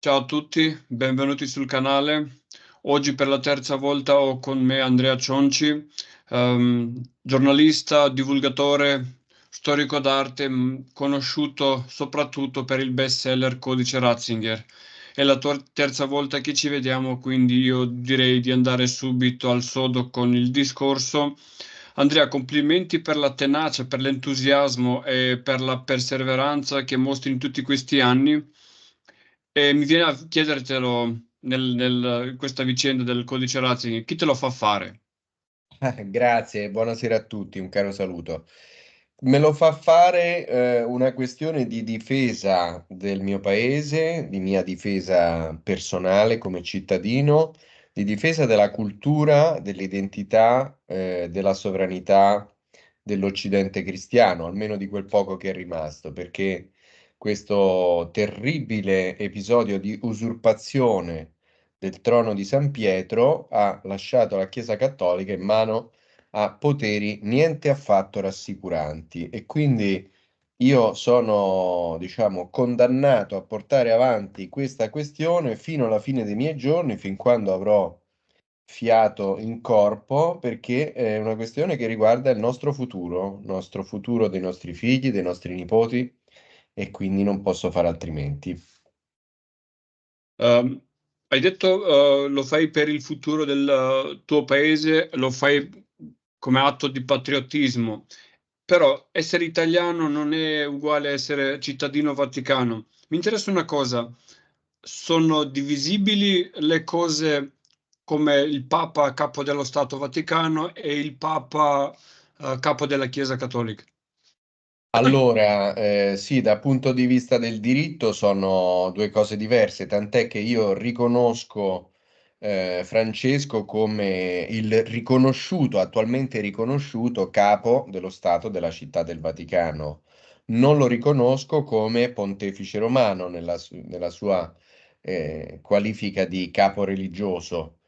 Ciao a tutti, benvenuti sul canale. Oggi per la terza volta ho con me Andrea Cionci, giornalista, divulgatore, storico d'arte, conosciuto soprattutto per il bestseller Codice Ratzinger. È la terza volta che ci vediamo, quindi io direi di andare subito al sodo con il discorso. Andrea, complimenti per la tenacia, per l'entusiasmo e per la perseveranza che mostri in tutti questi anni. E mi viene a chiedertelo in questa vicenda del codice Ratzinger, chi te lo fa fare? Grazie, buonasera a tutti, un caro saluto. Me lo fa fare una questione di difesa del mio paese, di mia difesa personale come cittadino, di difesa della cultura, dell'identità, della sovranità dell'Occidente cristiano, almeno di quel poco che è rimasto, perché questo terribile episodio di usurpazione del trono di San Pietro ha lasciato la Chiesa Cattolica in mano a poteri niente affatto rassicuranti e quindi io sono, diciamo, condannato a portare avanti questa questione fino alla fine dei miei giorni, fin quando avrò fiato in corpo, perché è una questione che riguarda il nostro futuro dei nostri figli, dei nostri nipoti e quindi non posso fare altrimenti. Ehm, Hai detto, lo fai per il futuro del tuo paese, lo fai come atto di patriottismo, però essere italiano non è uguale a essere cittadino vaticano. Mi interessa una cosa, sono divisibili le cose come il Papa capo dello Stato Vaticano e il Papa capo della Chiesa Cattolica? Allora, sì, dal punto di vista del diritto sono due cose diverse, tant'è che io riconosco Francesco come il riconosciuto, attualmente riconosciuto capo dello Stato della Città del Vaticano. Non lo riconosco come pontefice romano nella sua qualifica di capo religioso.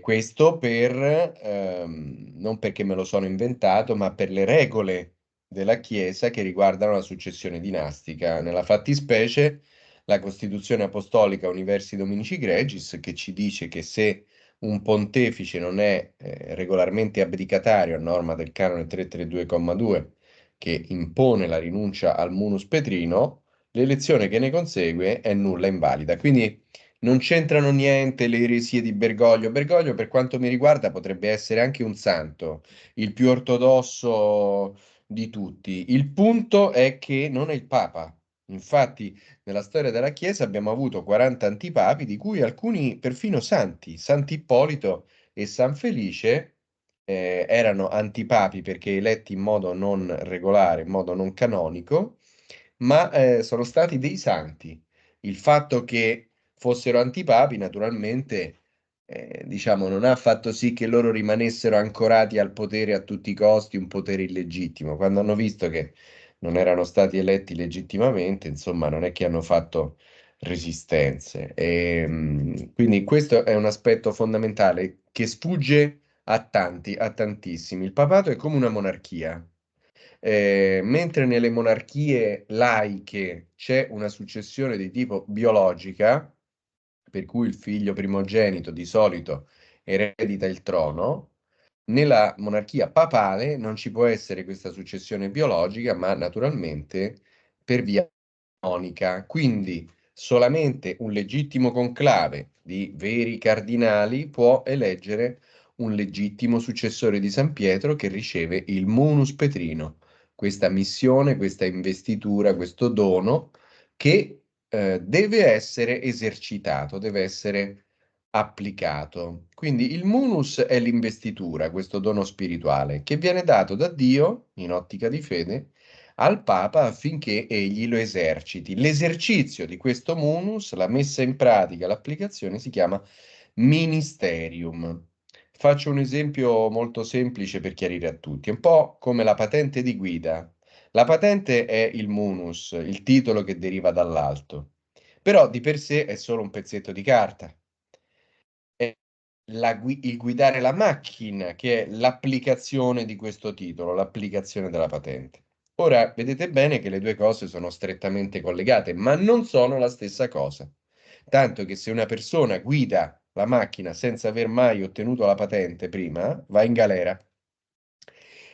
Questo non perché me lo sono inventato, ma per le regole della Chiesa che riguardano la successione dinastica. Nella fattispecie, la Costituzione Apostolica Universi Dominici Gregis, che ci dice che se un pontefice non è regolarmente abdicatario a norma del canone 332,2, che impone la rinuncia al munus petrino, l'elezione che ne consegue è nulla e invalida. Quindi non c'entrano niente le eresie di Bergoglio. Bergoglio, per quanto mi riguarda, potrebbe essere anche un santo, il più ortodosso di tutti. Il punto è che non è il Papa. Infatti, nella storia della Chiesa abbiamo avuto 40 antipapi, di cui alcuni perfino santi. Sant'Ippolito e San Felice erano antipapi perché eletti in modo non regolare, in modo non canonico, ma sono stati dei santi. Il fatto che fossero antipapi, naturalmente, diciamo, non ha fatto sì che loro rimanessero ancorati al potere a tutti i costi, un potere illegittimo. Quando hanno visto che non erano stati eletti legittimamente, insomma, non è che hanno fatto resistenze. Quindi questo è un aspetto fondamentale che sfugge a tanti, a tantissimi. Il papato è come una monarchia. Mentre nelle monarchie laiche c'è una successione di tipo biologica, per cui il figlio primogenito di solito eredita il trono, nella monarchia papale non ci può essere questa successione biologica, ma naturalmente per via canonica. Quindi solamente un legittimo conclave di veri cardinali può eleggere un legittimo successore di San Pietro che riceve il munus petrino, questa missione, questa investitura, questo dono che deve essere esercitato, deve essere applicato. Quindi il munus è l'investitura, questo dono spirituale, che viene dato da Dio, in ottica di fede, al Papa affinché egli lo eserciti. L'esercizio di questo munus, la messa in pratica, l'applicazione si chiama ministerium. Faccio un esempio molto semplice per chiarire a tutti, è un po' come la patente di guida. La patente è il munus, il titolo che deriva dall'alto, però di per sé è solo un pezzetto di carta. È il guidare la macchina che è l'applicazione di questo titolo, l'applicazione della patente. Ora, vedete bene che le due cose sono strettamente collegate, ma non sono la stessa cosa. Tanto che se una persona guida la macchina senza aver mai ottenuto la patente prima, va in galera.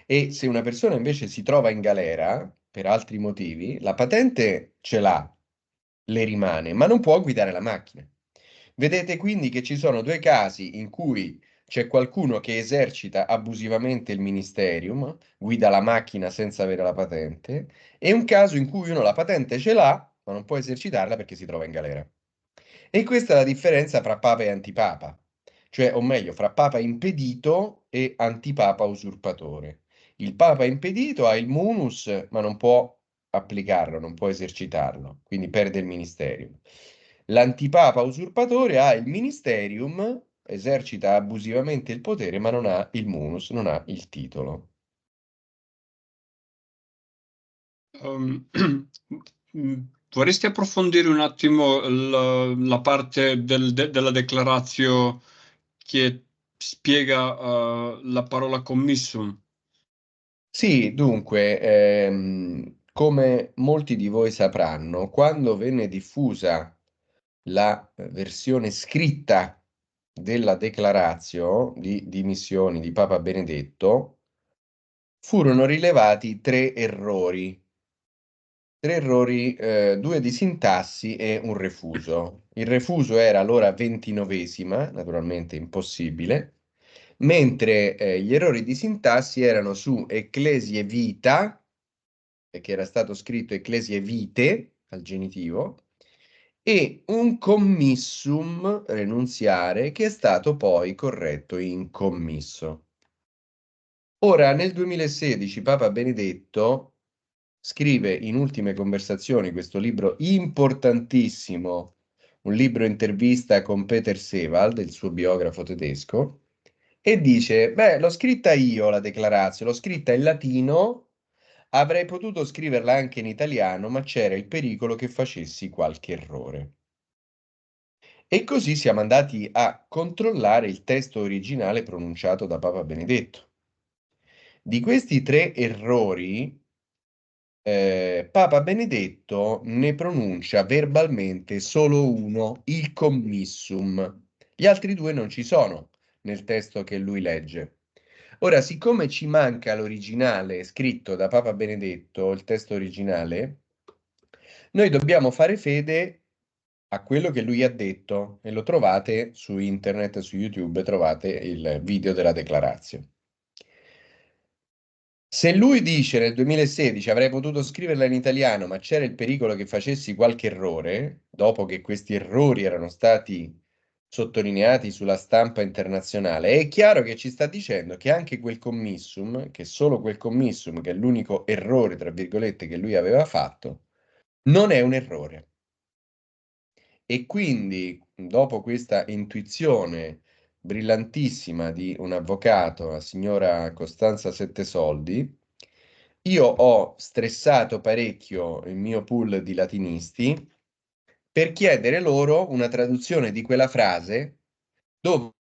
E se una persona invece si trova in galera per altri motivi, la patente ce l'ha, le rimane, ma non può guidare la macchina. Vedete quindi che ci sono due casi in cui c'è qualcuno che esercita abusivamente il ministerium, guida la macchina senza avere la patente, e un caso in cui uno la patente ce l'ha, ma non può esercitarla perché si trova in galera. E questa è la differenza fra papa e antipapa, cioè, o meglio, fra papa impedito e antipapa usurpatore. Il papa impedito ha il munus, ma non può applicarlo, non può esercitarlo, quindi perde il ministerium. L'antipapa usurpatore ha il ministerium, esercita abusivamente il potere, ma non ha il munus, non ha il titolo. Um, Vorresti approfondire un attimo la parte della declaratio che spiega la parola commissum? Sì, dunque, come molti di voi sapranno, quando venne diffusa la versione scritta della Declaratio di dimissioni di Papa Benedetto, furono rilevati tre errori, due di sintassi e un refuso. Il refuso era l'ora 29ª, naturalmente impossibile, mentre gli errori di sintassi erano su ecclesie vita, che era stato scritto ecclesie vite al genitivo, e un commissum renunziare che è stato poi corretto in commisso. Ora, nel 2016 Papa Benedetto scrive in Ultime Conversazioni questo libro importantissimo, un libro intervista con Peter Sewald, il suo biografo tedesco, e dice, beh, l'ho scritta io la Declaratio, l'ho scritta in latino, avrei potuto scriverla anche in italiano, ma c'era il pericolo che facessi qualche errore. E così siamo andati a controllare il testo originale pronunciato da Papa Benedetto. Di questi tre errori, Papa Benedetto ne pronuncia verbalmente solo uno, il commissum. Gli altri due non ci sono nel testo che lui legge. Ora, siccome ci manca l'originale scritto da Papa Benedetto, il testo originale, noi dobbiamo fare fede a quello che lui ha detto e lo trovate su internet, su YouTube, trovate il video della declarazione. Se lui dice nel 2016 avrei potuto scriverla in italiano, ma c'era il pericolo che facessi qualche errore, dopo che questi errori erano stati sottolineati sulla stampa internazionale, è chiaro che ci sta dicendo che anche quel commissum, che solo quel commissum, che è l'unico errore, tra virgolette, che lui aveva fatto, non è un errore. E quindi, dopo questa intuizione brillantissima di un avvocato, la signora Costanza Settesoldi, io ho stressato parecchio il mio pool di latinisti per chiedere loro una traduzione di quella frase dove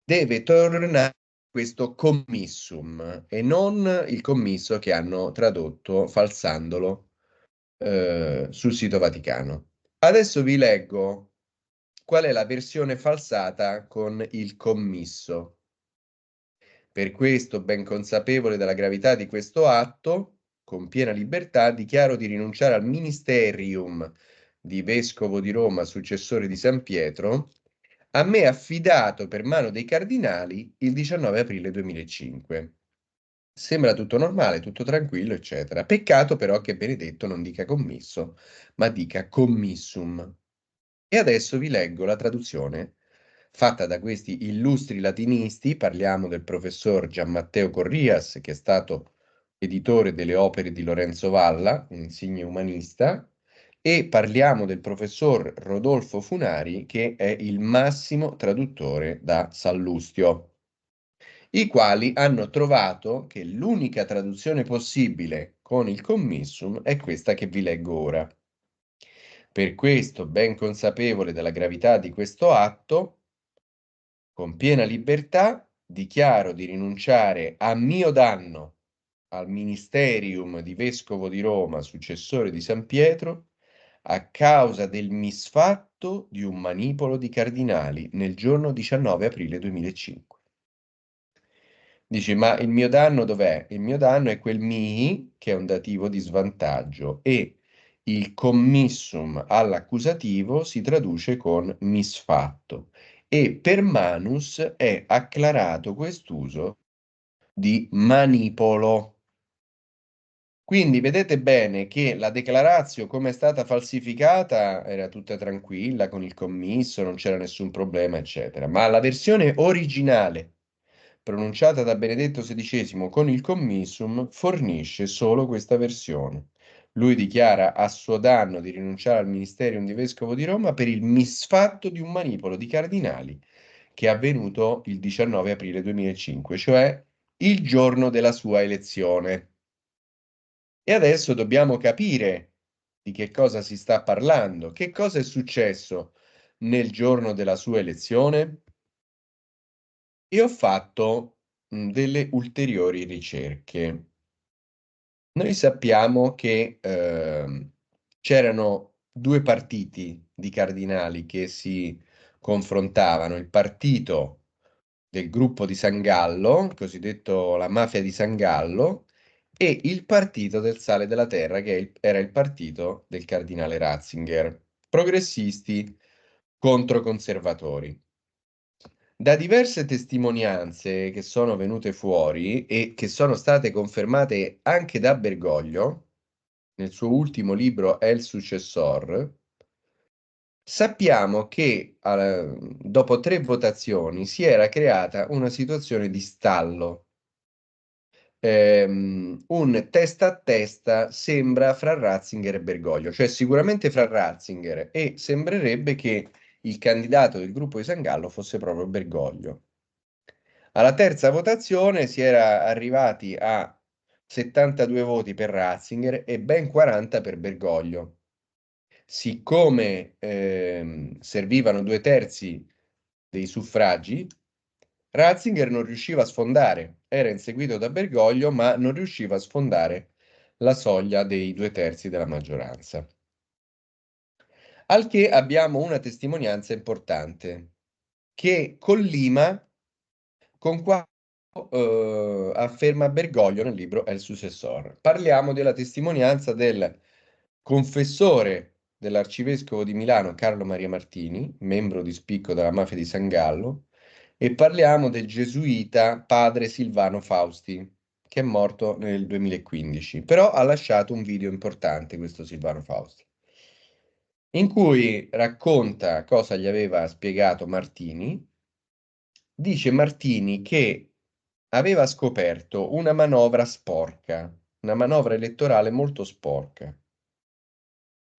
deve tornare questo commissum e non il commisso che hanno tradotto falsandolo sul sito Vaticano. Adesso vi leggo qual è la versione falsata con il commisso. Per questo, ben consapevole della gravità di questo atto, con piena libertà dichiaro di rinunciare al ministerium di vescovo di Roma, successore di San Pietro, a me affidato per mano dei cardinali il 19 aprile 2005. Sembra tutto normale, tutto tranquillo, eccetera. Peccato però che Benedetto non dica commisso, ma dica commissum. E adesso vi leggo la traduzione fatta da questi illustri latinisti. Parliamo del professor Gianmatteo Corrias, che è stato editore delle opere di Lorenzo Valla, un insigne umanista, e parliamo del professor Rodolfo Funari, che è il massimo traduttore da Sallustio, i quali hanno trovato che l'unica traduzione possibile con il commissum è questa che vi leggo ora. Per questo, ben consapevole della gravità di questo atto, con piena libertà dichiaro di rinunciare a mio danno al ministerium di vescovo di Roma, successore di San Pietro, a causa del misfatto di un manipolo di cardinali nel giorno 19 aprile 2005. Dici, ma il mio danno dov'è? Il mio danno è quel mihi, che è un dativo di svantaggio, e il commissum all'accusativo si traduce con misfatto. E per manus è acclarato quest'uso di manipolo. Quindi vedete bene che la declaratio, come è stata falsificata, era tutta tranquilla con il commisso, non c'era nessun problema, eccetera. Ma la versione originale, pronunciata da Benedetto XVI con il commissum, fornisce solo questa versione. Lui dichiara a suo danno di rinunciare al ministerium di vescovo di Roma per il misfatto di un manipolo di cardinali che è avvenuto il 19 aprile 2005, cioè il giorno della sua elezione. E adesso dobbiamo capire di che cosa si sta parlando. Che cosa è successo nel giorno della sua elezione? E ho fatto delle ulteriori ricerche. Noi sappiamo che c'erano due partiti di cardinali che si confrontavano, il partito del gruppo di San Gallo, cosiddetto la mafia di San Gallo, e il partito del Sale della Terra, che era il partito del cardinale Ratzinger, progressisti contro conservatori. Da diverse testimonianze che sono venute fuori e che sono state confermate anche da Bergoglio, nel suo ultimo libro El Successor, sappiamo che dopo 3 votazioni si era creata una situazione di stallo. Un testa a testa sembra fra Ratzinger e Bergoglio, cioè sicuramente fra Ratzinger, e sembrerebbe che il candidato del gruppo di San Gallo fosse proprio Bergoglio. Alla terza votazione si era arrivati a 72 voti per Ratzinger e ben 40 per Bergoglio. Siccome servivano 2/3 dei suffragi, Ratzinger non riusciva a sfondare, era inseguito da Bergoglio, ma non riusciva a sfondare la soglia dei 2/3 della maggioranza. Al che abbiamo una testimonianza importante che collima con quanto afferma Bergoglio nel libro El Successor. Parliamo della testimonianza del confessore dell'arcivescovo di Milano Carlo Maria Martini, membro di spicco della mafia di San Gallo, e parliamo del gesuita padre Silvano Fausti, che è morto nel 2015, però ha lasciato un video importante questo Silvano Fausti, in cui racconta cosa gli aveva spiegato Martini. Dice Martini che aveva scoperto una manovra sporca, una manovra elettorale molto sporca.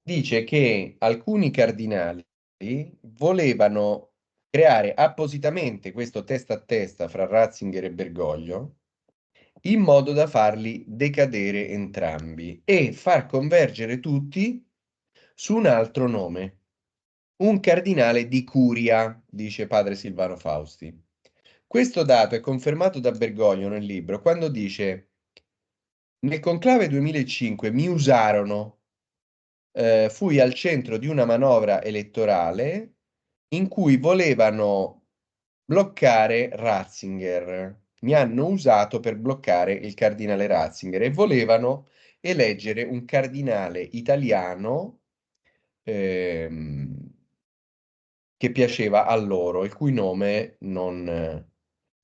Dice che alcuni cardinali volevano creare appositamente questo testa a testa fra Ratzinger e Bergoglio in modo da farli decadere entrambi e far convergere tutti su un altro nome, un cardinale di Curia, dice padre Silvano Fausti. Questo dato è confermato da Bergoglio nel libro quando dice: nel conclave 2005 mi usarono, fui al centro di una manovra elettorale in cui volevano bloccare Ratzinger. Mi hanno usato per bloccare il cardinale Ratzinger e volevano eleggere un cardinale italiano ehm, che piaceva a loro, il cui nome non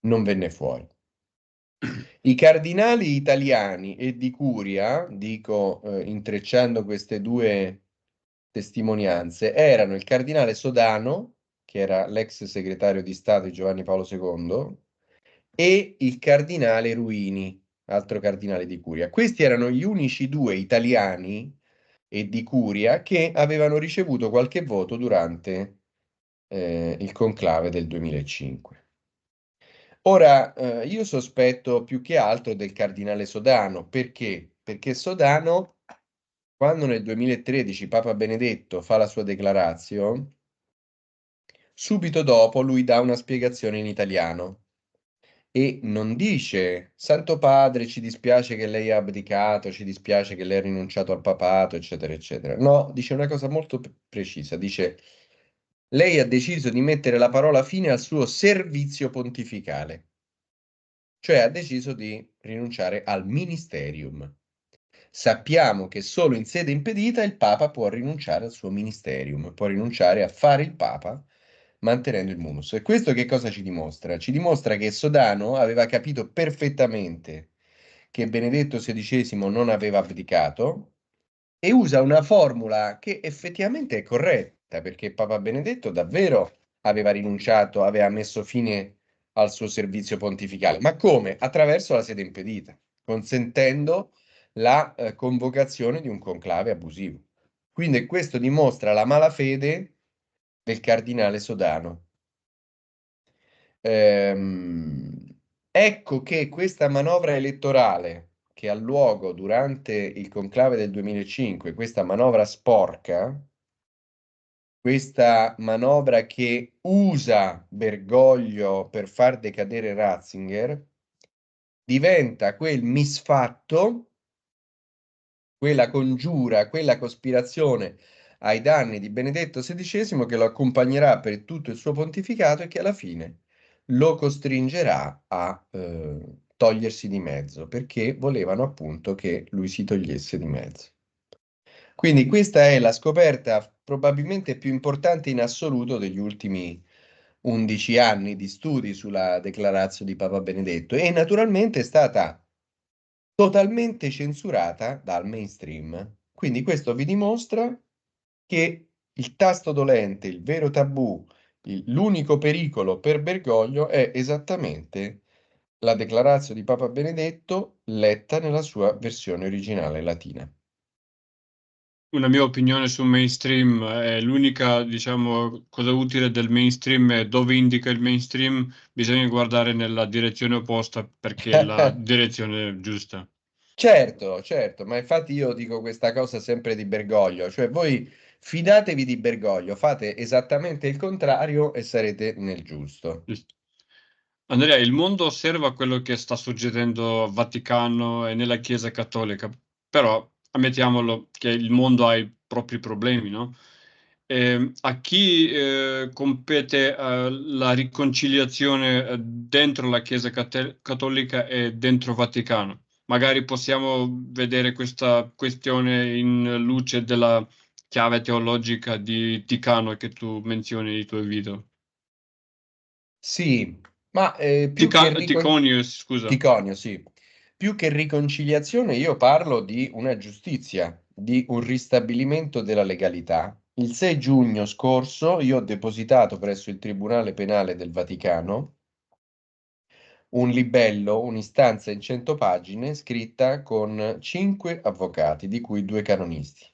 venne fuori. I cardinali italiani e di Curia, dico intrecciando queste due testimonianze, erano il cardinale Sodano, che era l'ex segretario di Stato di Giovanni Paolo II, e il cardinale Ruini, altro cardinale di Curia. Questi erano gli unici due italiani e di Curia che avevano ricevuto qualche voto durante il conclave del 2005. Ora, io sospetto più che altro del cardinale Sodano, perché? Perché Sodano, quando nel 2013 Papa Benedetto fa la sua declaratio, subito dopo lui dà una spiegazione in italiano e non dice Santo Padre, ci dispiace che lei ha abdicato, ci dispiace che lei ha rinunciato al papato, eccetera, eccetera. No, dice una cosa molto precisa, dice lei ha deciso di mettere la parola fine al suo servizio pontificale, cioè ha deciso di rinunciare al ministerium. Sappiamo che solo in sede impedita il Papa può rinunciare al suo ministerium, può rinunciare a fare il Papa mantenendo il munus. E questo che cosa ci dimostra? Ci dimostra che Sodano aveva capito perfettamente che Benedetto XVI non aveva abdicato e usa una formula che effettivamente è corretta, perché Papa Benedetto davvero aveva rinunciato, aveva messo fine al suo servizio pontificale. Ma come? Attraverso la sede impedita, consentendo la convocazione di un conclave abusivo. Quindi questo dimostra la malafede del cardinale Sodano. Ecco che questa manovra elettorale che ha luogo durante il conclave del 2005, questa manovra sporca, questa manovra che usa Bergoglio per far decadere Ratzinger, diventa quel misfatto, quella congiura, quella cospirazione ai danni di Benedetto XVI che lo accompagnerà per tutto il suo pontificato e che alla fine lo costringerà a togliersi di mezzo, perché volevano appunto che lui si togliesse di mezzo. Quindi questa è la scoperta probabilmente più importante in assoluto degli ultimi 11 anni di studi sulla Declaratio di Papa Benedetto e naturalmente è stata totalmente censurata dal mainstream. Quindi questo vi dimostra che il tasto dolente, il vero tabù, l'unico pericolo per Bergoglio è esattamente la Declaratio di Papa Benedetto letta nella sua versione originale latina. Una mia opinione sul mainstream è l'unica, diciamo, cosa utile del mainstream è dove indica il mainstream, bisogna guardare nella direzione opposta perché è la direzione giusta. Certo, certo, ma infatti io dico questa cosa sempre di Bergoglio, cioè voi fidatevi di Bergoglio, fate esattamente il contrario e sarete nel giusto. Andrea, il mondo osserva quello che sta succedendo al Vaticano e nella Chiesa cattolica, però ammettiamolo che il mondo ha i propri problemi, no? A chi, compete, la riconciliazione, dentro la Chiesa cattolica e dentro Vaticano? Magari possiamo vedere questa questione in luce della chiave teologica di Ticano che tu menzioni nei tuoi video. Sì, ma più che Ticonius, scusa. Ticonio, sì. Più che riconciliazione, io parlo di una giustizia, di un ristabilimento della legalità. Il 6 giugno scorso io ho depositato presso il Tribunale Penale del Vaticano un libello, un'istanza in 100 pagine scritta con 5 avvocati, di cui 2 canonisti.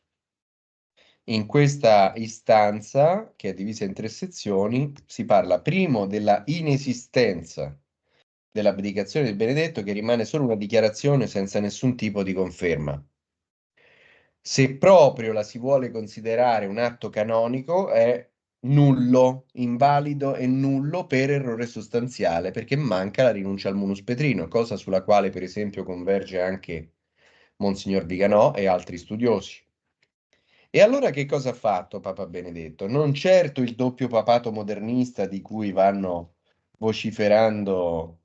In questa istanza, che è divisa in 3 sezioni, si parla primo della inesistenza dell'abdicazione di Benedetto, che rimane solo una dichiarazione senza nessun tipo di conferma. Se proprio la si vuole considerare un atto canonico, è nullo, invalido e nullo per errore sostanziale, perché manca la rinuncia al munus petrino, cosa sulla quale, per esempio, converge anche Monsignor Viganò e altri studiosi. E allora che cosa ha fatto Papa Benedetto? Non certo il doppio papato modernista di cui vanno vociferando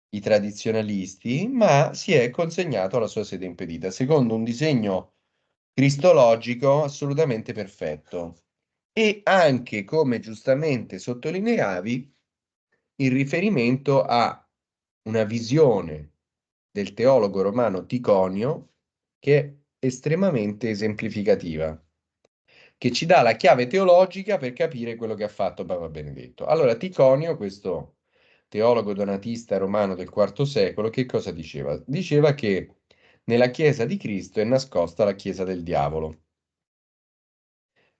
i tradizionalisti, ma si è consegnato alla sua sede impedita, secondo un disegno cristologico assolutamente perfetto. E anche, come giustamente sottolineavi, in riferimento a una visione del teologo romano Ticonio che è estremamente esemplificativa, che ci dà la chiave teologica per capire quello che ha fatto Papa Benedetto. Allora, Ticonio, questo teologo donatista romano del IV secolo, che cosa diceva? Diceva che nella Chiesa di Cristo è nascosta la Chiesa del diavolo,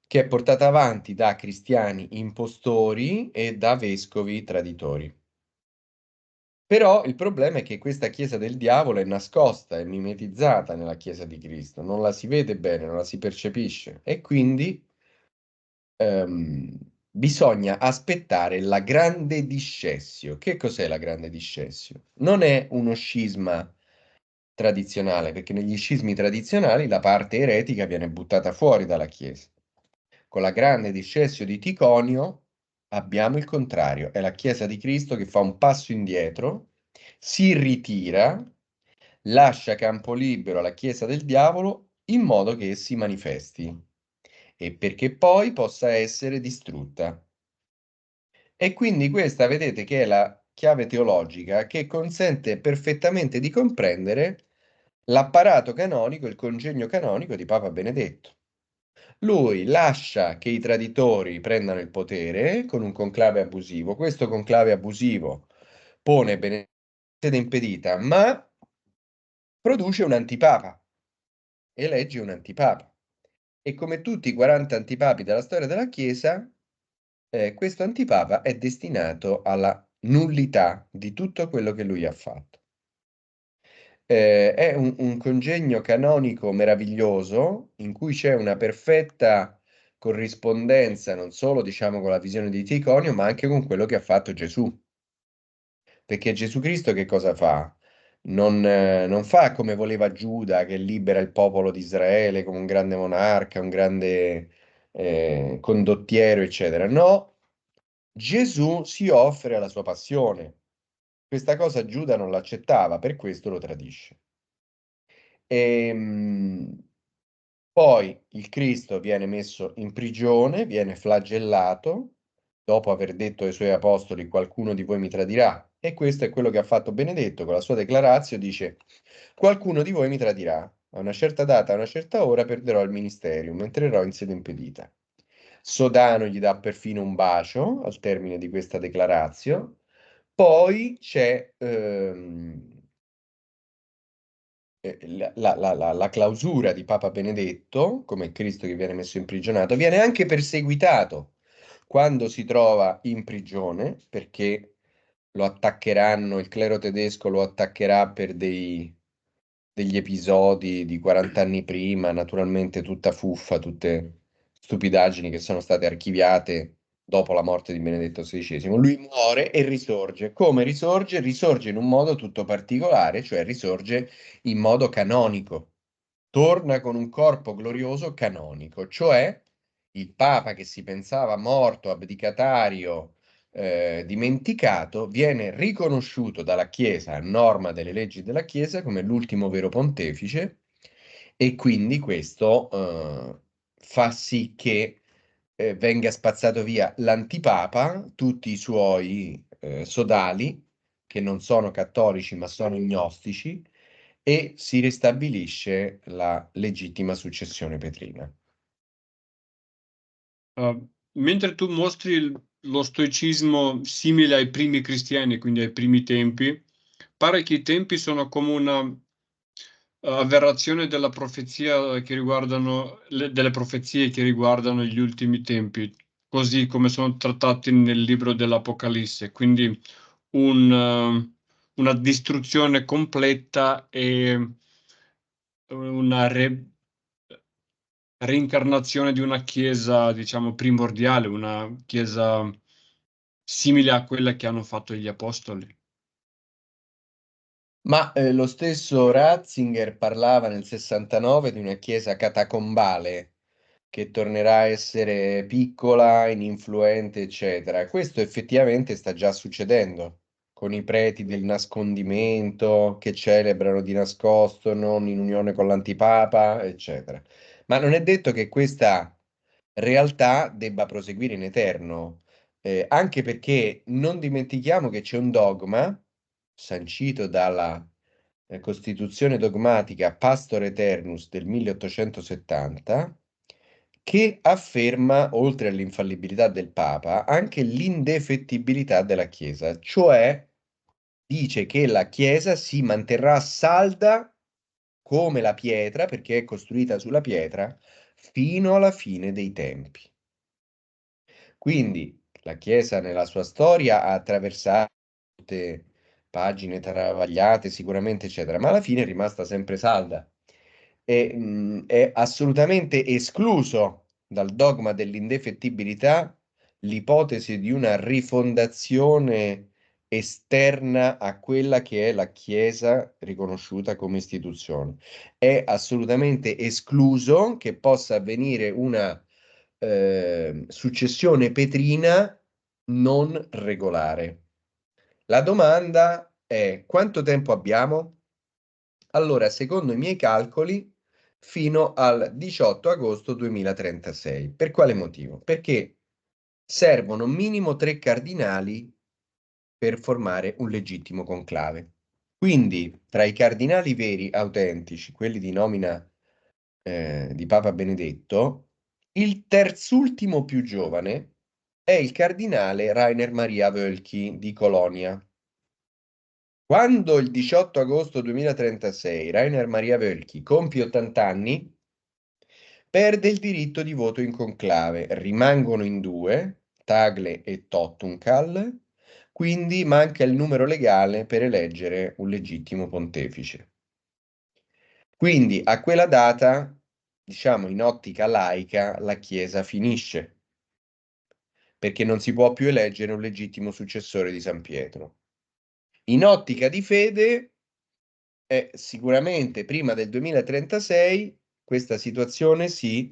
che è portata avanti da cristiani impostori e da vescovi traditori. Però il problema è che questa Chiesa del diavolo è nascosta, è mimetizzata nella Chiesa di Cristo, non la si vede bene, non la si percepisce e quindi ehm, bisogna aspettare la grande discessio. Che cos'è la grande discessio? Non è uno scisma tradizionale, perché negli scismi tradizionali la parte eretica viene buttata fuori dalla Chiesa. Con la grande discessio di Ticonio abbiamo il contrario, è la Chiesa di Cristo che fa un passo indietro, si ritira, lascia campo libero alla Chiesa del diavolo in modo che si manifesti e perché poi possa essere distrutta. E quindi questa vedete che è la chiave teologica che consente perfettamente di comprendere l'apparato canonico, il congegno canonico di Papa Benedetto. Lui lascia che i traditori prendano il potere con un conclave abusivo. Questo conclave abusivo pone Benedetto sede impedita, ma produce un antipapa, elegge un antipapa. E come tutti i 40 antipapi della storia della Chiesa, questo antipapa è destinato alla nullità di tutto quello che lui ha fatto. È un congegno canonico meraviglioso in cui c'è una perfetta corrispondenza non solo, diciamo, con la visione di Ticonio, ma anche con quello che ha fatto Gesù. Perché Gesù Cristo che cosa fa? Non fa come voleva Giuda, che libera il popolo di Israele come un grande monarca, un grande condottiero, eccetera. No, Gesù si offre alla sua passione. Questa cosa Giuda non l'accettava, per questo lo tradisce. Ehm, Poi il Cristo viene messo in prigione, viene flagellato, dopo aver detto ai suoi apostoli, qualcuno di voi mi tradirà. E questo è quello che ha fatto Benedetto con la sua declarazio, dice, qualcuno di voi mi tradirà. A una certa data, a una certa ora perderò il ministerium, entrerò in sede impedita. Sodano gli dà perfino un bacio al termine di questa declarazio. Poi c'è la clausura di Papa Benedetto, come Cristo che viene messo in prigionato, viene anche perseguitato quando si trova in prigione, perché lo attaccheranno, il clero tedesco lo attaccherà per degli episodi di 40 anni prima, naturalmente tutta fuffa, tutte stupidaggini che sono state archiviate dopo la morte di Benedetto XVI. Lui muore e risorge. Come risorge? Risorge in un modo tutto particolare, cioè risorge in modo canonico. Torna con un corpo glorioso canonico, cioè il Papa che si pensava morto, abdicatario, dimenticato, viene riconosciuto dalla Chiesa, a norma delle leggi della Chiesa, come l'ultimo vero pontefice e quindi questo fa sì che venga spazzato via l'antipapa, tutti i suoi sodali, che non sono cattolici ma sono gnostici, e si ristabilisce la legittima successione petrina. Mentre tu mostri lo stoicismo simile ai primi cristiani, quindi ai primi tempi, pare che i tempi sono come una aberrazione della profezia che riguardano delle profezie che riguardano gli ultimi tempi, così come sono trattati nel libro dell'Apocalisse. Quindi una distruzione completa e una reincarnazione di una chiesa, diciamo, primordiale, una chiesa simile a quella che hanno fatto gli apostoli. Ma lo stesso Ratzinger parlava nel 69 di una chiesa catacombale che tornerà a essere piccola, ininfluente, eccetera. Questo effettivamente sta già succedendo con i preti del nascondimento che celebrano di nascosto, non in unione con l'antipapa, eccetera. Ma non è detto che questa realtà debba proseguire in eterno, anche perché non dimentichiamo che c'è un dogma sancito dalla Costituzione dogmatica Pastor Eternus del 1870 che afferma, oltre all'infallibilità del Papa, anche l'indefettibilità della Chiesa, cioè dice che la Chiesa si manterrà salda come la pietra, perché è costruita sulla pietra, fino alla fine dei tempi. Quindi la Chiesa nella sua storia ha attraversato molte pagine travagliate, sicuramente, eccetera, ma alla fine è rimasta sempre salda. E, è assolutamente escluso dal dogma dell'indefettibilità l'ipotesi di una rifondazione esterna a quella che è la Chiesa riconosciuta come istituzione. È assolutamente escluso che possa avvenire una successione petrina non regolare. La domanda è: quanto tempo abbiamo? Allora, secondo i miei calcoli, fino al 18 agosto 2036. Per quale motivo? Perché servono minimo 3 cardinali per formare un legittimo conclave. Quindi, tra i cardinali veri, autentici, quelli di nomina di Papa Benedetto, il terzultimo più giovane è il cardinale Rainer Maria Wölki di Colonia. Quando il 18 agosto 2036 Rainer Maria Wölki compie 80 anni, perde il diritto di voto in conclave. Rimangono in due, Tagle e Tottunkal, quindi manca il numero legale per eleggere un legittimo pontefice. Quindi a quella data, diciamo in ottica laica, la Chiesa finisce, perché non si può più eleggere un legittimo successore di San Pietro. In ottica di fede, sicuramente prima del 2036 questa situazione si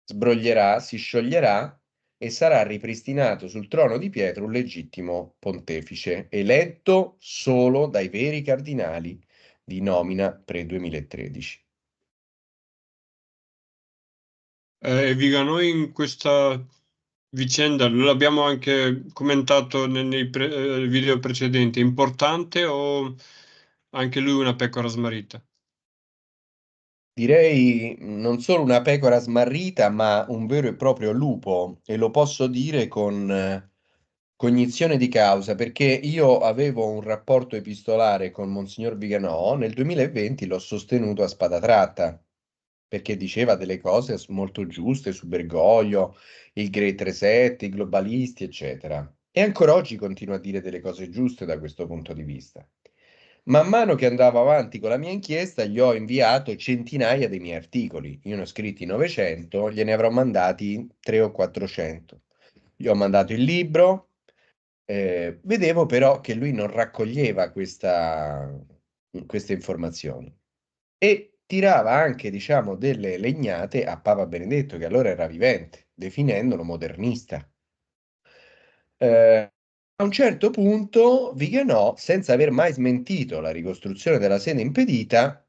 sbroglierà, si scioglierà e sarà ripristinato sul trono di Pietro un legittimo pontefice, eletto solo dai veri cardinali di nomina pre-2013. Viganò in questa vicenda, lo abbiamo anche commentato video precedenti, è importante o anche lui una pecora smarrita? Direi non solo una pecora smarrita, ma un vero e proprio lupo, e lo posso dire con cognizione di causa, perché io avevo un rapporto epistolare con Monsignor Viganò, nel 2020 l'ho sostenuto a spada tratta, perché diceva delle cose molto giuste su Bergoglio, il Great Reset, i globalisti, eccetera. E ancora oggi continua a dire delle cose giuste da questo punto di vista. Man mano che andavo avanti con la mia inchiesta, gli ho inviato centinaia dei miei articoli. Io ne ho scritti 900, gliene avrò mandati 3 o 400. Gli ho mandato il libro, vedevo però che lui non raccoglieva queste informazioni e tirava anche, diciamo, delle legnate a Papa Benedetto, che allora era vivente, definendolo modernista. A un certo punto Viganò, senza aver mai smentito la ricostruzione della sede impedita,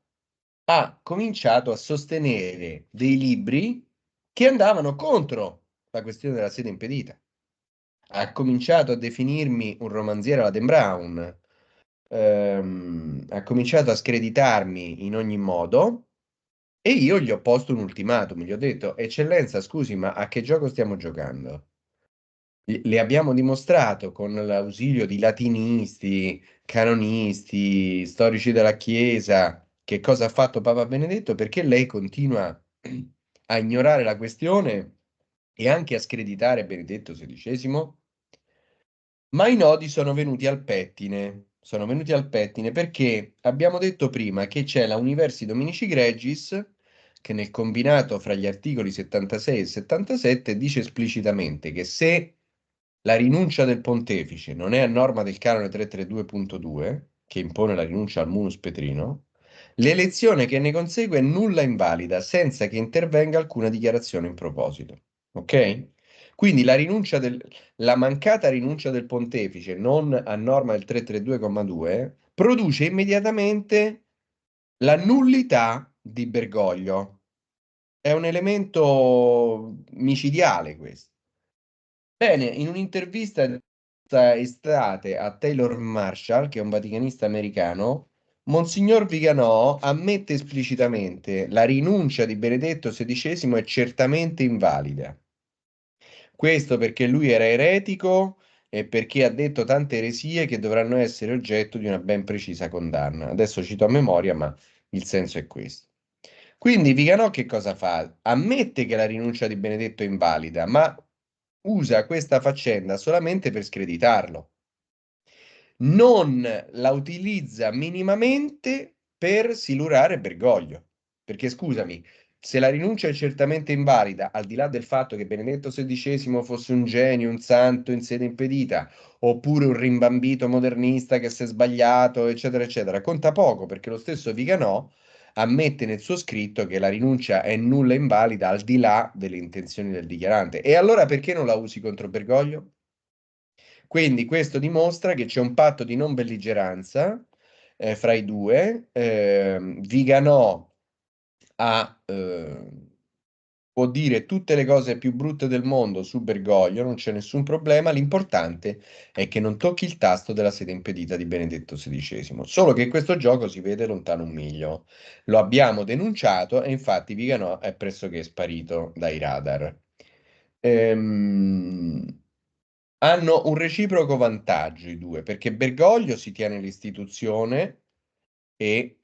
ha cominciato a sostenere dei libri che andavano contro la questione della sede impedita. Ha cominciato a definirmi un romanziere alla Dan Brown, ha cominciato a screditarmi in ogni modo e io gli ho posto un ultimatum, gli ho detto: Eccellenza, scusi, ma a che gioco stiamo giocando? Le abbiamo dimostrato con l'ausilio di latinisti, canonisti, storici della Chiesa, che cosa ha fatto Papa Benedetto, perché lei continua a ignorare la questione e anche a screditare Benedetto XVI? Ma i nodi sono venuti al pettine perché abbiamo detto prima che c'è la Universi Dominici Gregis che nel combinato fra gli articoli 76 e 77 dice esplicitamente che se la rinuncia del pontefice non è a norma del canone 332.2, che impone la rinuncia al munus petrino, l'elezione che ne consegue è nulla invalida senza che intervenga alcuna dichiarazione in proposito. Ok? Quindi la mancata rinuncia del pontefice non a norma del 332,2 produce immediatamente la nullità di Bergoglio. È un elemento micidiale questo. Bene, in un'intervista questa estate a Taylor Marshall, che è un vaticanista americano, Monsignor Viganò ammette esplicitamente la rinuncia di Benedetto XVI è certamente invalida. Questo perché lui era eretico e perché ha detto tante eresie che dovranno essere oggetto di una ben precisa condanna. Adesso cito a memoria, ma il senso è questo. Quindi Viganò che cosa fa? Ammette che la rinuncia di Benedetto è invalida, ma usa questa faccenda solamente per screditarlo. Non la utilizza minimamente per silurare Bergoglio. Perché scusami, Se la rinuncia è certamente invalida, al di là del fatto che Benedetto XVI fosse un genio, un santo in sede impedita, oppure un rimbambito modernista che si è sbagliato, eccetera, eccetera, conta poco perché lo stesso Viganò ammette nel suo scritto che la rinuncia è nulla e invalida al di là delle intenzioni del dichiarante. E allora perché non la usi contro Bergoglio? Quindi questo dimostra che c'è un patto di non belligeranza fra i due. Viganò ha, può dire tutte le cose più brutte del mondo su Bergoglio, non c'è nessun problema. L'importante è che non tocchi il tasto della sede impedita di Benedetto XVI. Solo che questo gioco si vede lontano un miglio. Lo abbiamo denunciato e infatti Viganò è pressoché sparito dai radar. Ehm, Hanno un reciproco vantaggio i due, perché Bergoglio si tiene l'istituzione e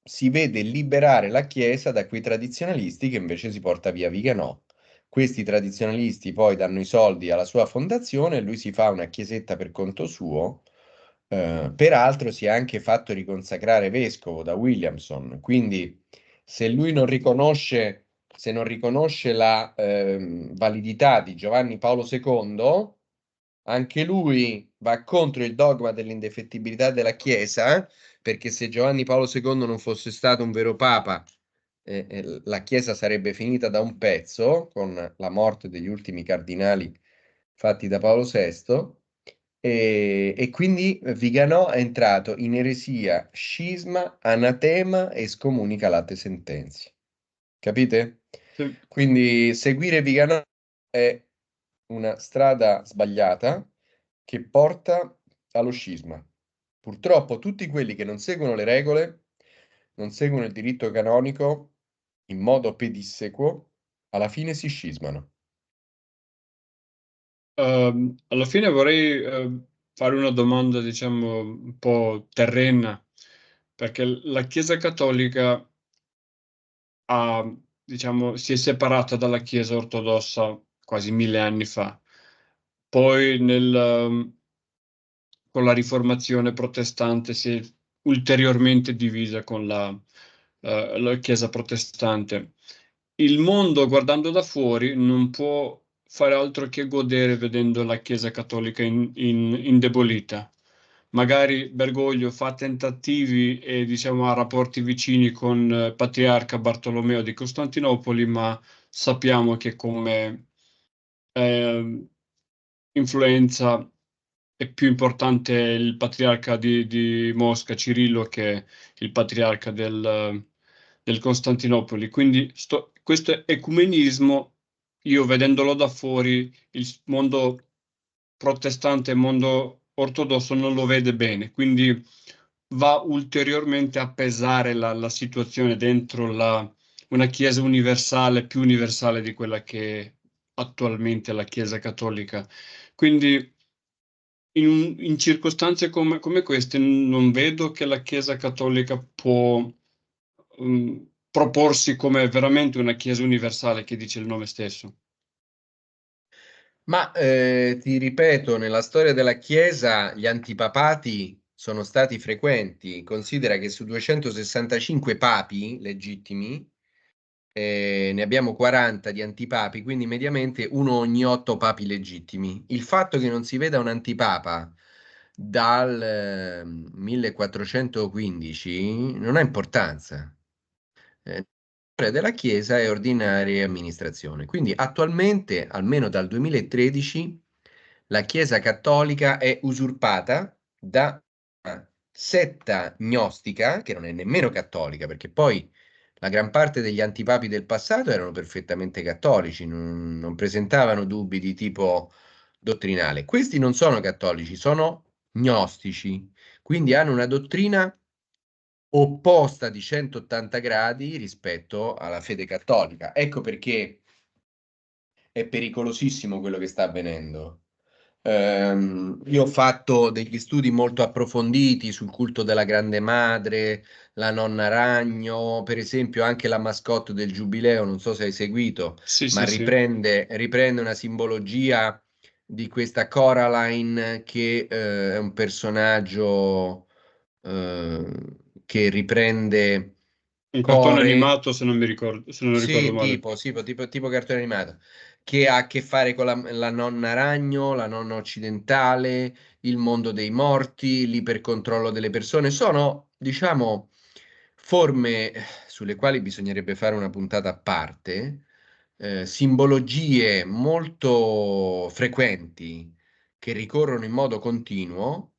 si vede liberare la Chiesa da quei tradizionalisti che invece si porta via Viganò. Questi tradizionalisti poi danno i soldi alla sua fondazione e lui si fa una chiesetta per conto suo. Peraltro si è anche fatto riconsacrare vescovo da Williamson, quindi se lui non riconosce, se non riconosce la validità di Giovanni Paolo II, anche lui va contro il dogma dell'indefettibilità della Chiesa, perché se Giovanni Paolo II non fosse stato un vero papa, la Chiesa sarebbe finita da un pezzo con la morte degli ultimi cardinali fatti da Paolo VI. E quindi Viganò è entrato in eresia, scisma, anatema e scomunica latte sentenze. Capite? Sì. Quindi seguire Viganò è una strada sbagliata che porta allo scisma. Purtroppo tutti quelli che non seguono le regole, non seguono il diritto canonico in modo pedissequo, alla fine si scismano. Alla fine vorrei fare una domanda, diciamo, un po' terrena, perché la Chiesa Cattolica diciamo, si è separata dalla Chiesa ortodossa quasi 1000 anni fa. Poi con la Riformazione protestante si è ulteriormente divisa con la Chiesa protestante. Il mondo, guardando da fuori, non può fare altro che godere vedendo la Chiesa cattolica indebolita. Magari Bergoglio fa tentativi e diciamo ha rapporti vicini con Patriarca Bartolomeo di Costantinopoli, ma sappiamo che come eh, influenza è più importante il patriarca di Mosca, Cirillo, che il patriarca del Costantinopoli. Quindi questo ecumenismo, io vedendolo da fuori, il mondo protestante e il mondo ortodosso non lo vede bene. Quindi va ulteriormente a pesare la situazione dentro una Chiesa universale, più universale di quella che è attualmente la Chiesa cattolica. Quindi in circostanze come queste non vedo che la Chiesa cattolica può proporsi come veramente una Chiesa universale che dice il nome stesso. Ma ti ripeto, nella storia della Chiesa gli antipapati sono stati frequenti. Considera che su 265 papi legittimi ne abbiamo 40 di antipapi, quindi mediamente uno ogni 8 papi legittimi. Il fatto che non si veda un antipapa dal 1415 non ha importanza. La storia della Chiesa è ordinaria amministrazione. Quindi attualmente, almeno dal 2013, la Chiesa cattolica è usurpata da una setta gnostica, che non è nemmeno cattolica, perché poi la gran parte degli antipapi del passato erano perfettamente cattolici, non presentavano dubbi di tipo dottrinale. Questi non sono cattolici, sono gnostici, quindi hanno una dottrina opposta di 180 gradi rispetto alla fede cattolica. Ecco perché è pericolosissimo quello che sta avvenendo. Io ho fatto degli studi molto approfonditi sul culto della Grande Madre, la nonna Ragno, per esempio anche la mascotte del Giubileo, non so se hai seguito, Sì, ma sì, sì. riprende una simbologia di questa Coraline che è un personaggio che riprende Un cartone core. animato, se non mi ricordo, se non ricordo Sì, male. tipo cartone animato, che ha a che fare con la nonna ragno, la nonna occidentale, il mondo dei morti, l'ipercontrollo delle persone. Sono, diciamo, forme sulle quali bisognerebbe fare una puntata a parte, simbologie molto frequenti che ricorrono in modo continuo,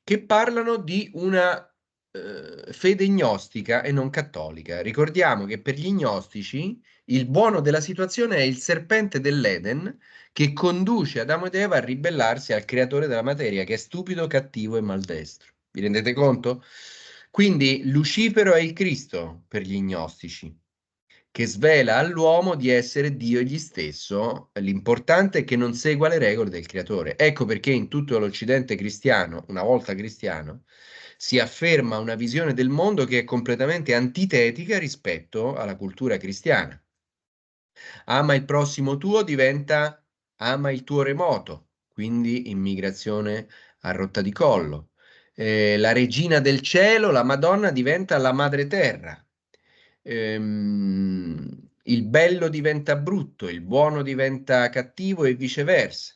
che parlano di una fede gnostica e non cattolica. Ricordiamo che per gli gnostici il buono della situazione è il serpente dell'Eden che conduce Adamo ed Eva a ribellarsi al creatore della materia, che è stupido, cattivo e maldestro. Vi rendete conto? Quindi Lucifero è il Cristo per gli gnostici, che svela all'uomo di essere Dio egli stesso. L'importante è che non segua le regole del creatore. Ecco perché in tutto l'Occidente cristiano, una volta cristiano, si afferma una visione del mondo che è completamente antitetica rispetto alla cultura cristiana. Ama il prossimo tuo diventa ama il tuo remoto, quindi immigrazione a rotta di collo. La regina del cielo, la Madonna, diventa la madre terra. Il bello diventa brutto, il buono diventa cattivo e viceversa.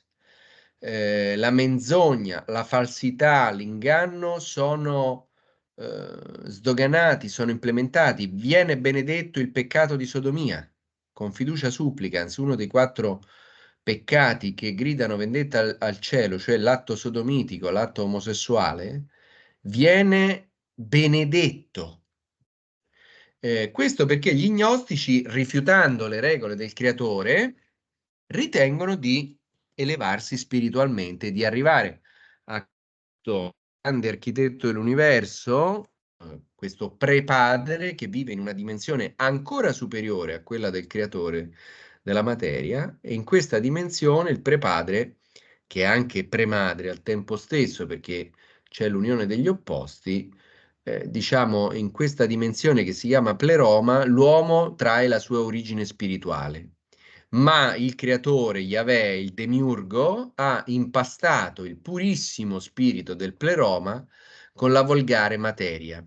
La menzogna, la falsità, l'inganno sono sdoganati, sono implementati. Viene benedetto il peccato di sodomia, con fiducia supplicans, uno dei 4 peccati che gridano vendetta al cielo, cioè l'atto sodomitico, l'atto omosessuale, viene benedetto. Questo perché gli gnostici, rifiutando le regole del creatore, ritengono di elevarsi spiritualmente, di arrivare a questo grande architetto dell'universo, questo prepadre che vive in una dimensione ancora superiore a quella del creatore della materia, e in questa dimensione il prepadre, che è anche premadre al tempo stesso, perché c'è l'unione degli opposti, diciamo, in questa dimensione che si chiama pleroma, l'uomo trae la sua origine spirituale. Ma il creatore, Yahweh, il demiurgo, ha impastato il purissimo spirito del pleroma con la volgare materia.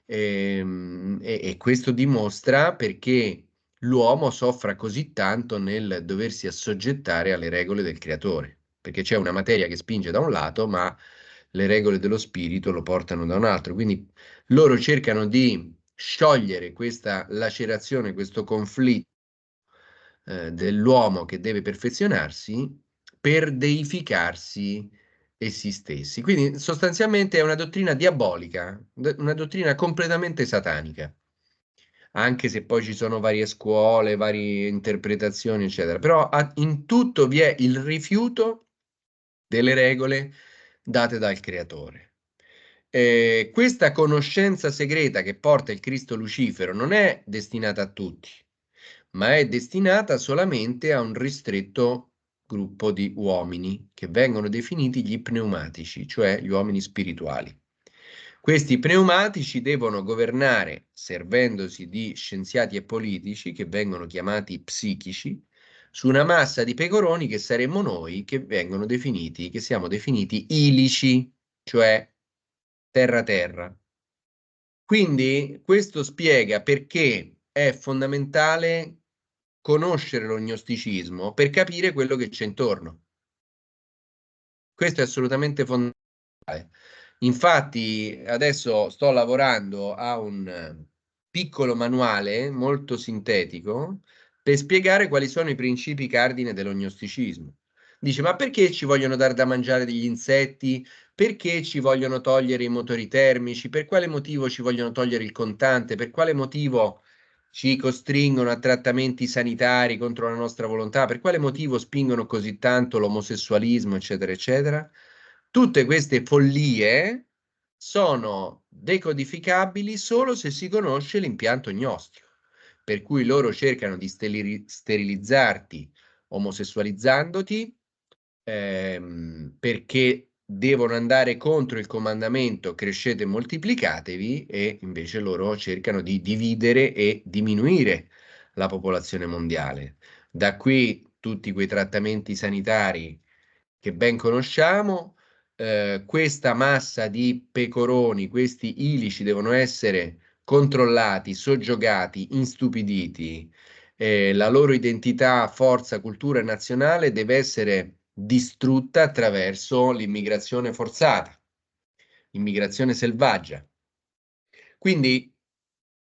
E questo dimostra perché l'uomo soffra così tanto nel doversi assoggettare alle regole del creatore, perché c'è una materia che spinge da un lato, ma le regole dello spirito lo portano da un altro. Quindi loro cercano di sciogliere questa lacerazione, questo conflitto dell'uomo che deve perfezionarsi per deificarsi essi stessi. Quindi sostanzialmente è una dottrina diabolica, una dottrina completamente satanica, anche se poi ci sono varie scuole, varie interpretazioni, eccetera. Però in tutto vi è il rifiuto delle regole date dal creatore. Questa conoscenza segreta che porta il Cristo Lucifero non è destinata a tutti, ma è destinata solamente a un ristretto gruppo di uomini che vengono definiti gli pneumatici, cioè gli uomini spirituali. Questi pneumatici devono governare servendosi di scienziati e politici che vengono chiamati psichici su una massa di pecoroni che saremmo noi, che siamo definiti ilici, cioè terra-terra. Quindi questo spiega perché è fondamentale conoscere lo gnosticismo per capire quello che c'è intorno. Questo è assolutamente fondamentale. Infatti, adesso sto lavorando a un piccolo manuale molto sintetico per spiegare quali sono i principi cardine dello gnosticismo. Dice, ma perché ci vogliono dar da mangiare degli insetti? Perché ci vogliono togliere i motori termici? Per quale motivo ci vogliono togliere il contante? Per quale motivo ci costringono a trattamenti sanitari contro la nostra volontà? Per quale motivo spingono così tanto l'omosessualismo, eccetera, eccetera? Tutte queste follie sono decodificabili solo se si conosce l'impianto gnostico, per cui loro cercano di sterilizzarti omosessualizzandoti, perché devono andare contro il comandamento crescete e moltiplicatevi, e invece loro cercano di dividere e diminuire la popolazione mondiale. Da qui tutti quei trattamenti sanitari che ben conosciamo. Questa massa di pecoroni, questi ilici devono essere controllati, soggiogati, instupiditi, la loro identità, forza, cultura nazionale deve essere distrutta attraverso l'immigrazione forzata, immigrazione selvaggia. Quindi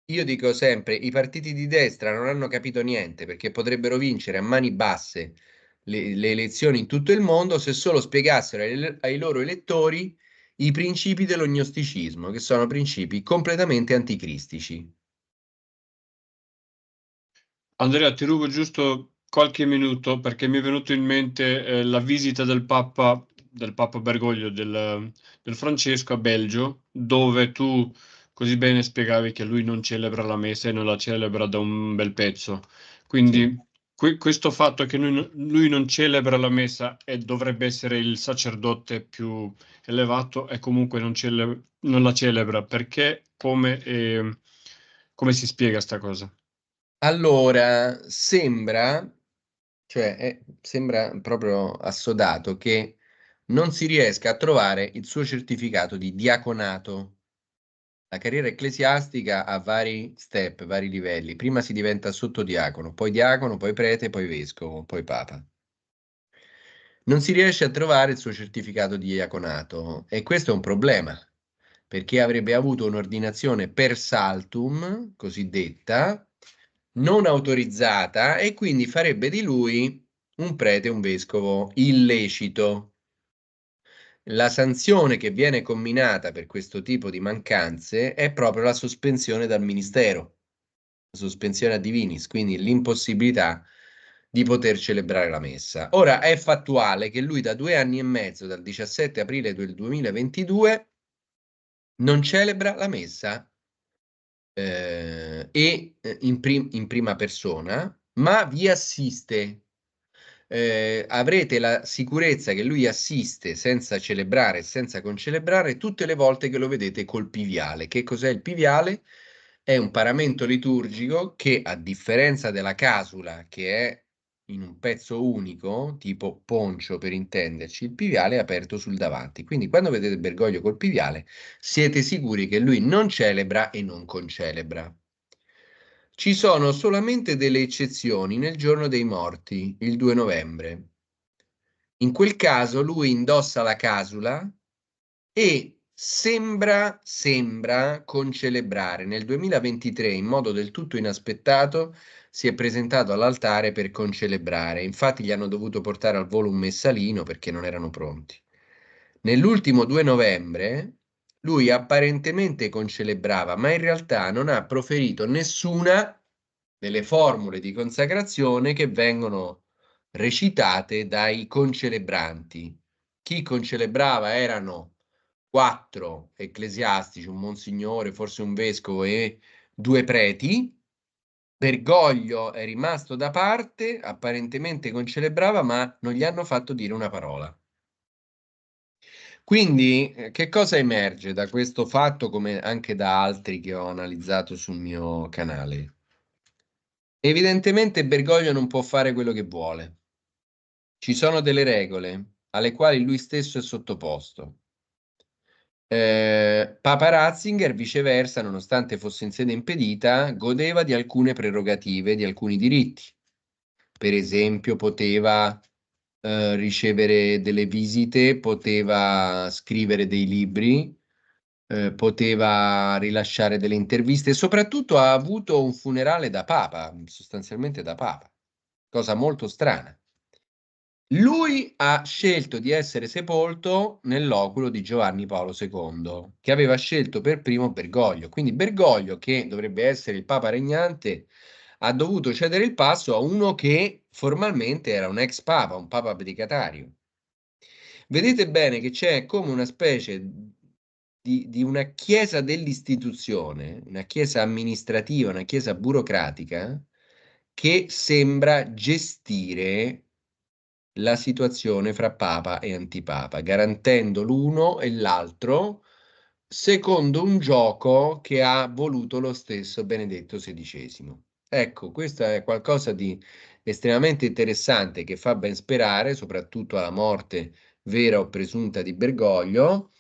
io dico sempre, i partiti di destra non hanno capito niente perché potrebbero vincere a mani basse le elezioni in tutto il mondo se solo spiegassero ai loro elettori i principi dell'ognosticismo, che sono principi completamente anticristici. Andrea, ti rubo giusto qualche minuto perché mi è venuto in mente la visita del Papa Bergoglio, del Francesco a Belgio, dove tu così bene spiegavi che lui non celebra la messa e non la celebra da un bel pezzo. Sì. Quindi questo fatto che lui non celebra la messa e dovrebbe essere il sacerdote più elevato e comunque non la celebra, perché come si spiega sta cosa? Allora, sembra proprio assodato che non si riesca a trovare il suo certificato di diaconato. La carriera ecclesiastica ha vari step, vari livelli. Prima si diventa diacono, poi prete, poi vescovo, poi papa. Non si riesce a trovare il suo certificato di diaconato e questo è un problema, perché avrebbe avuto un'ordinazione per saltum, cosiddetta, non autorizzata e quindi farebbe di lui un prete, un vescovo illecito. La sanzione che viene comminata per questo tipo di mancanze è proprio la sospensione dal ministero, la sospensione a divinis, quindi l'impossibilità di poter celebrare la messa. Ora è fattuale che lui da 2 anni e mezzo, dal 17 aprile del 2022, non celebra la messa in prima persona, ma vi assiste. Avrete la sicurezza che lui assiste senza celebrare, senza concelebrare tutte le volte che lo vedete col piviale. Che cos'è il piviale? È un paramento liturgico che, a differenza della casula, che è in un pezzo unico, tipo poncio per intenderci, il piviale è aperto sul davanti. Quindi quando vedete Bergoglio col piviale, siete sicuri che lui non celebra e non concelebra. Ci sono solamente delle eccezioni nel giorno dei morti, il 2 novembre. In quel caso lui indossa la casula e sembra concelebrare. Nel 2023, in modo del tutto inaspettato, si è presentato all'altare per concelebrare. Infatti gli hanno dovuto portare al volo un messalino perché non erano pronti. Nell'ultimo 2 novembre lui apparentemente concelebrava, ma in realtà non ha proferito nessuna delle formule di consacrazione che vengono recitate dai concelebranti. Chi concelebrava erano 4 ecclesiastici, un monsignore, forse un vescovo e 2 preti. Bergoglio è rimasto da parte, apparentemente concelebrava, ma non gli hanno fatto dire una parola. Quindi, che cosa emerge da questo fatto, come anche da altri che ho analizzato sul mio canale? Evidentemente Bergoglio non può fare quello che vuole. Ci sono delle regole alle quali lui stesso è sottoposto. Papa Ratzinger, viceversa, nonostante fosse in sede impedita, godeva di alcune prerogative, di alcuni diritti. Per esempio, poteva ricevere delle visite, poteva scrivere dei libri, poteva rilasciare delle interviste e soprattutto ha avuto un funerale da papa, sostanzialmente da papa, cosa molto strana. Lui ha scelto di essere sepolto nell'oculo di Giovanni Paolo II, che aveva scelto per primo Bergoglio. Quindi Bergoglio, che dovrebbe essere il papa regnante, ha dovuto cedere il passo a uno che formalmente era un ex papa, un papa abdicatario. Vedete bene che c'è come una specie di una chiesa dell'istituzione, una chiesa amministrativa, una chiesa burocratica, che sembra gestire la situazione fra papa e antipapa, garantendo l'uno e l'altro secondo un gioco che ha voluto lo stesso Benedetto XVI. Ecco, questo è qualcosa di estremamente interessante che fa ben sperare, soprattutto alla morte vera o presunta di Bergoglio,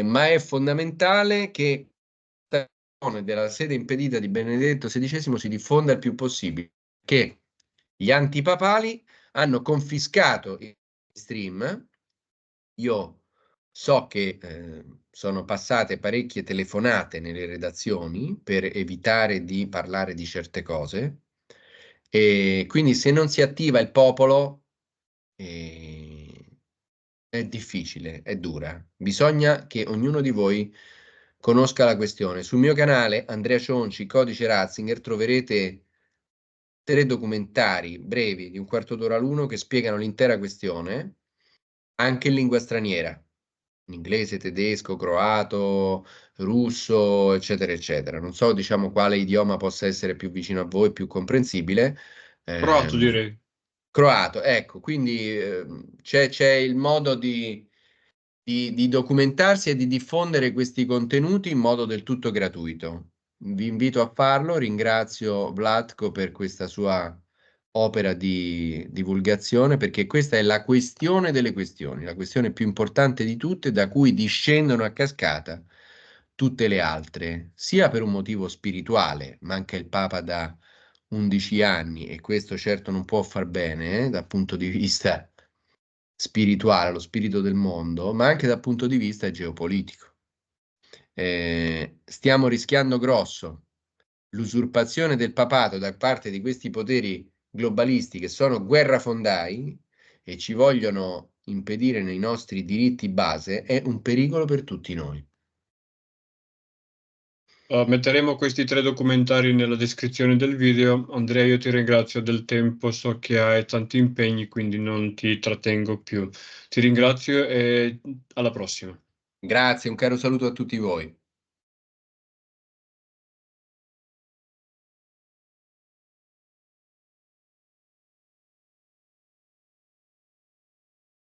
ma è fondamentale che della sede impedita di Benedetto XVI si diffonda il più possibile, che gli antipapali hanno confiscato i stream. Io so che sono passate parecchie telefonate nelle redazioni per evitare di parlare di certe cose, e quindi se non si attiva il popolo è difficile, è dura. Bisogna che ognuno di voi conosca la questione. Sul mio canale Andrea Cionci, Codice Ratzinger, troverete 3 documentari brevi di un quarto d'ora l'uno che spiegano l'intera questione, anche in lingua straniera, in inglese, tedesco, croato, russo, eccetera, eccetera. Non so, diciamo, quale idioma possa essere più vicino a voi, più comprensibile. Croato Ehm, direi. Croato, ecco, quindi c'è il modo di documentarsi e di diffondere questi contenuti in modo del tutto gratuito. Vi invito a farlo, ringrazio Vlatko per questa sua opera di divulgazione, perché questa è la questione delle questioni, la questione più importante di tutte, da cui discendono a cascata tutte le altre, sia per un motivo spirituale, manca il Papa da 11 anni e questo certo non può far bene, dal punto di vista spirituale, lo spirito del mondo, ma anche dal punto di vista geopolitico. Stiamo rischiando grosso l'usurpazione del papato da parte di questi poteri globalisti che sono guerrafondai e ci vogliono impedire nei nostri diritti base, è un pericolo per tutti noi. Metteremo questi 3 documentari nella descrizione del video. Andrea, io ti ringrazio del tempo, so che hai tanti impegni, quindi non ti trattengo più. Ti ringrazio e alla prossima. Grazie, un caro saluto a tutti voi.